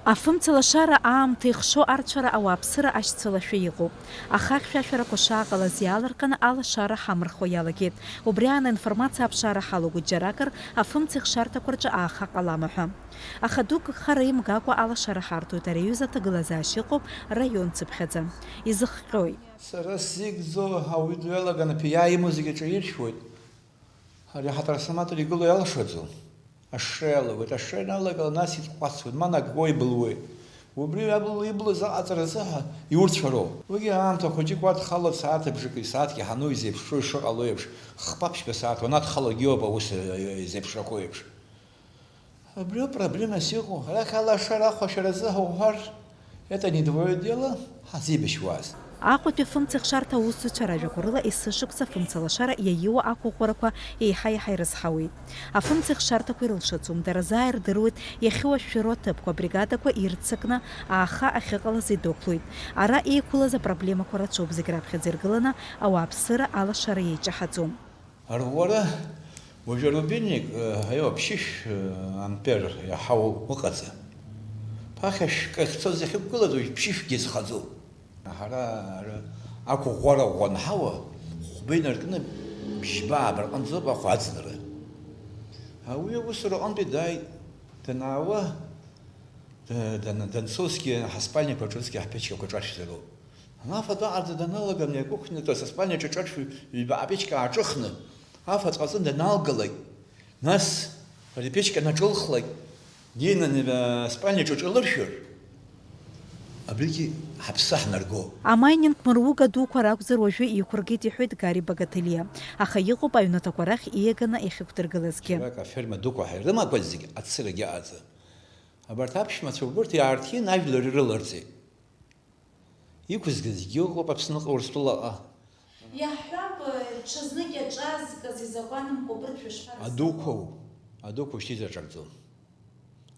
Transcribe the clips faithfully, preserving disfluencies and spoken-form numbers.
Афымцалашара аамҭа ихшо арцәара ауааԥсыра ашьцылашәа иҟоуп. Аха ахьшәашәарақәа шааҟалаз иаалырҟьаны алашара ҳамырхуа иалагеит. Убри аан аинформациа аԥшаара ҳалагоит џьаракыр, афымца ихшарҭақәа рҿы ааха ҟалама ҳәа. Аха дук хара имгакәа алашара ҳарҭоит, ари аҩыза аҭагылазаашьа ыҟоуп раион цыԥхьаӡа. Изыхҟьои? Сара сзикӡо ауаҩы дҩалаган аԥиаа имоу зегьы аҿы иршәуеит. Ари аҳаҭыр-асамаҭыр игылоу иалшаӡом. Ашша иалагоит, ашша ианалагала, нас итҟәацуеит, ма наггои былуеи. Убри иабылуа иблыз аҟаҵаразы ҳәа иурцәароуп. Уигьы аамҭа хәыҷык уа дхалоит, сааҭ абжаки сааҭки ҳану изеиԥшроу ишыҟало еиԥш, хԥа-ԥшьба сааҭ уанаҭхалогьы иоуп аус, э, э, изеиԥшрақәоу еиԥш. Абриоуп проблемас иҟоу. Арахь алашара ахәашәаразы ҳауҳәар, это не твоё дело, ҳазеибашьуаз. Аҟәатәи афымцахшарҭа аусзуҩцәа ражәақәа рыла, есышықәса афымцалашара иаиуа ақәыӷәӷәарақәа еиҳа-еиҳа ирызҳауеит. Афымцахшарҭақәа ирылшаӡом, дара заа ирдыруеит иахьуашәшәыроу аҭыԥқәа, абригадақәа ирццакны ааха ахьыҟалаз идәықәлоит. Ара еиқәылаз апроблемақәа рацәоуп, зегь раԥхьаӡа иргыланы ауааԥсыра алашара еиҷаҳаӡом. Арӷәӷәара уажәы арубильник, э, аио, ԥшьышә, э, ампер иаҳау ыҟаӡам. Ԥахьа шәкы ахьцоз иахьықәгылаз уажә ԥшьышәгьы зхаӡом. Ҳара ара ақәыӷәӷәара ӷәӷәа анҳауа, хәба инаркны, бжьба ааба рҟынӡоуп ахәа аӡынра. Ауаҩы аусураҟынтәи дааит, данаауа, да-, дана-, данцозгьы ҳаспальникқәа ҿыцгьы ҳԥечқақәа ҿаршәзароуп. Афатә аҟарҵа даналага, мҩакы ықәнатәаз аспальник аҿы аҿаршә ҩба аԥечка ааҿыхны, афатә ҟаҵаны данаалгалак, нас ари аԥечка анаҿылхлак, днеины аспальник аҿы лыршәыр, абригьы ҳаԥсы ҳнарго. Амайнинг мыруга дуқәа ракәзар уажәы иқәыргеит, иҳәеит Гари Багаҭелиа, аха иҟоуп аҩнаҭақәа рахь ииаганы иахьықәдыргылазгьы. Џьарак аферма дуқәа ҳәа ирымақәаз зегь ацырагьы аҟаӡам. Абарҭ аԥшәмацәа убырҭ иаарҭиин ажәлар ирыларҵеит. Иқәызгазгьы ыҟоуп Аԥсныҟа, Урыстәылаҟа. Иаҳҳәап, ҽазнык иаҿаазгаз изакәанымкәа убырҭ шәышԥарызҵо? Адуқәоу, адуқәоу шьҭа изаҿарҵом.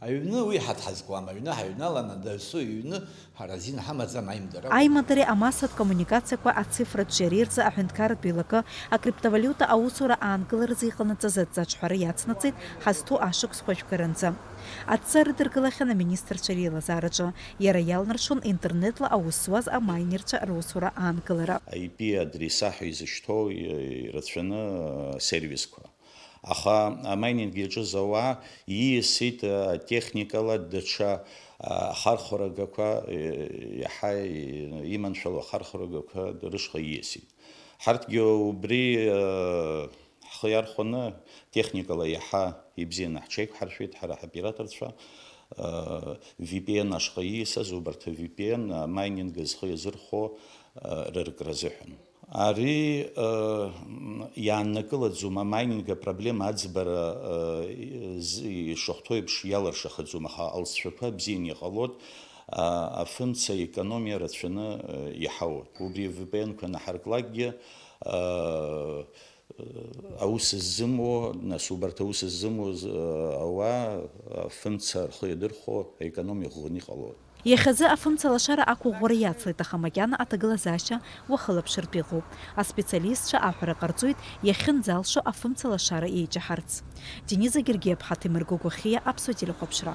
Аҩны уи ҳа дҳазкуам, аҩны ҳаҩналаны, дасу иҩны ҳара азин ҳамаӡам аимдара. Аимадареи амассатә коммуникациақәа ацифратә џьареи рзы аҳәынҭқарратә еилакы акриптовалиута аусура аанкыларазы иҟанаҵаз адҵаҿҳәара иацнаҵеит ҳазҭоу ашықәсқәа жәгаранӡа. Адҵа рыдыркылахьан аминистрцәа реилазаараҿы. Иара иалнаршон интернетла аус зуаз амайнерцәа русура аанкылара. I P адреса ҳәа изышьҭоу ирацәаны асервисқәа. Аха амайнинг иаҿыз ауаа ииасит атехникала даҽа ахархәарагақәа, иаҳа иманшәалоу ахархәарагақәа рышҟа ииасит. Ҳарҭгьы убри Ҳхы иархәаны, техникала иаҳа ибзианы ҳҽеиқәҳаршәеит ҳара ҳоператорцәа. V P N ашҟа ииасыз убарҭ V P N амайнинг зхы иазырхәо рыркра азыҳәан. Ари иааннакылаӡом амайнинг апроблема аӡбара ишахәҭоу еиԥш иалыршахаӡом, аха алҵшәақәа бзианы иҟалоит, афымца аекономиа рацәаны иҳауеит. Убри V P N-қәа наҳарклакгьы, Аус ззымуо, нас убарҭ аус ззымуаз, ауаа, афымца рхы иадырхәо, аекономиа ӷәӷәаны иҟалоит. Иахьазы афымцалашара ақәыӷәӷәара иацлеит, аха макьана аҭагылазаашьа уахылаԥшыртә иҟоуп. Аспециалистцәа аҳәара ҟарҵоит, иахьынӡалшо афымцалашара еиҷаҳарц. Дениза Гергиаԥҳа, Ҭемыр Гогәахиа, Аԥсуа телехәаԥшра.